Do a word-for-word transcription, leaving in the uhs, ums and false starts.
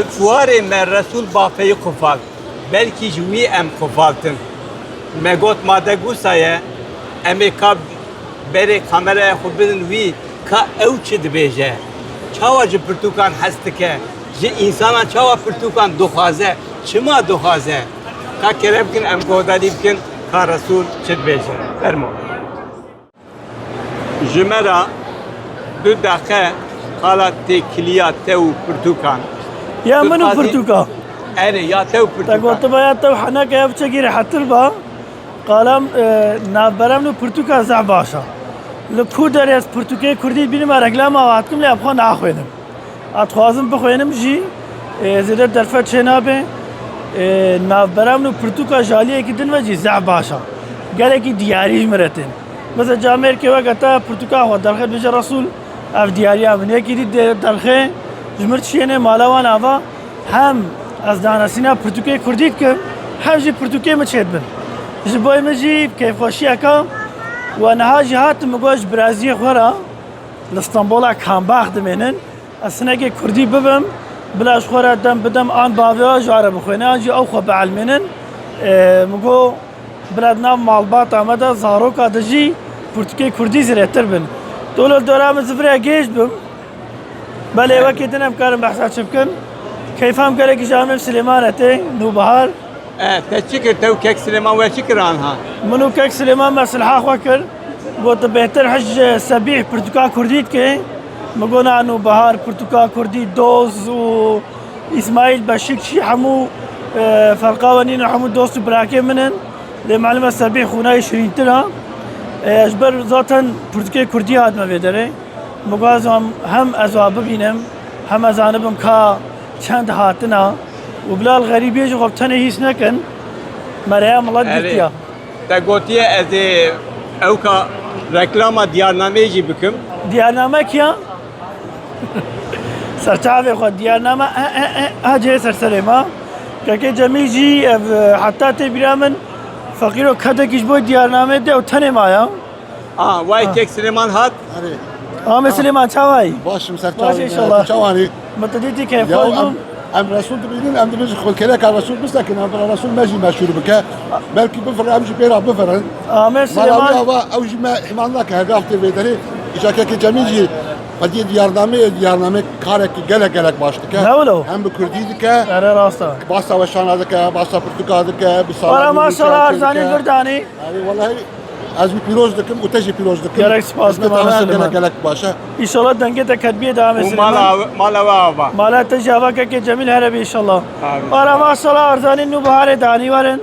Fuarê me Resûl Bafeyî qufalt. Belkî ji wî em qufaltin. Me got ma de gusa ye, em ê ka berê kameraya xwe bidin wî, ka ew çi dibêje? Çawa ji pirtûkan hez dike? Ji însanan çawa pirtûkan dixwaze? Çima dixwaze? Ka kerem bikin em guhdarî bikin ka Resûl çi dibêje. Fermo. Ji me re du deqe qala têkiliya te û pirtûkan. Ya Tu min û qazî- pirtûka. Erê, ya te û Te pirtûkan. Gotiba ya te û heneke ya biçekî rehetir ba. Qalam, e, navbera min û pirtûka zehf baş a. Li ku derê ez pirtûkê kurdî dibînim, e, reklama hatkim lê em xwe naxwênim. Ez dixwazim bixwînim jî, e, zêde derfet çênabe. E, navbera min û pirtûka ji aliyekî din ve jî zehf baş a. Gelekî diyarî ji min re tên. Mesela camêrkê weke te pirtûka xwe derxe dibêje Resûl, ev diyariya min. Yekî dî de-, derxe ji min çiyêne mala wan ava, hem ez danesîna pirtûkê kurdî dikim, hem jî pirtûkê min çêdibin. Ji bo min jî keyfxweşiyeke, we niha jî hatim min got ji biraziyê xwe re li Stenbola Kambax dimênin. Ez sinekê kurdî bibim, bila ji xwe re dem bidem an bavê we ji re bixwêne, an jî ew xwe bielmênin. E, min got, bila di nav malbata me de, zaroka de jî pirtûkê kurdî zêdetir bin. Dolo dora min zivirê gêj bim. Belê, wekî din em karin behsa çi bikin. Keyfa min gelekî ji Amê Silêman re tê, Nûbihar. E, te çi kir? Te û kek Silêman we çi kir anha? Min û kek Silêman me silha xwe kir. Got, tu bêhtir hij Sebîh pirtûka kurdî dike. Min got, na, Nûbihar pirtûka kurdî, doz û Îsmaîl Beşikçî hemû, e, ferqa we nîne, hemû dost û birakê min in. Lê malum e Sebîh xûna yê şirîntir a. E, ji ber zaten pirtûkê kurdî hatime vê derê. Min got, ez hem, hem ez wa bibînim, hem ez anibim ka çend hatina û bila li xerîbiyê jî xwe bi tenê hîs nekin, me rêya milet Erê. girtiya. Te gotiye ez ê ewka reklama diyarnameyê jî bikim. Diyarname kiya? Serçavê xwe diyarname, e, e, e, ha cihê serserê ma. Kekê Cemîl jî ev, e, heta tê bîra min, feqîro kedekî ji bo diyarnameyê de ew tenê maya. A, vay Ha. kek Silêman hat. Erê. Amê Silêman, çawa yî? Baş im, ser Baş çavê me. inşallah. Tu çawa yî? Min te dîtî keyf Ya xweş em, bûm. em Resûl dibînin, em dibin ji xwekireka Resûl bisekin, em bila Resûl me jî meşhûr bike. Belkî bifirin, em jî pê re bifirin. Amê Mala Silêman. wî ava, ew jî me îman nake, her gav tê vê derê. Îca kekê Cemîl jî, qediyê diyarnameyê, diyarname karekî gelek gelek baş dike. Ne wilo? Hem bi kurdî dike, Ere rasta. basa weşana dike, basa pirtûka dike, bi Ara salamî maşallah, dike. Erzanî Gurdanî. Erê, wellahî, Ez wî pîroz dikim û te jî pîroz dikim. Gelek spas dikim, Hizmeta Amê we Silêman. gelek gelek baş e. Înşallah dengê te kedbiyê de Amê Û Silêman. mala, mala we ava. Mala te jî ava kekê Cemîl here be înşallah. Amîn. Ara maşallah, Erzanî Nûbiharê danî werin.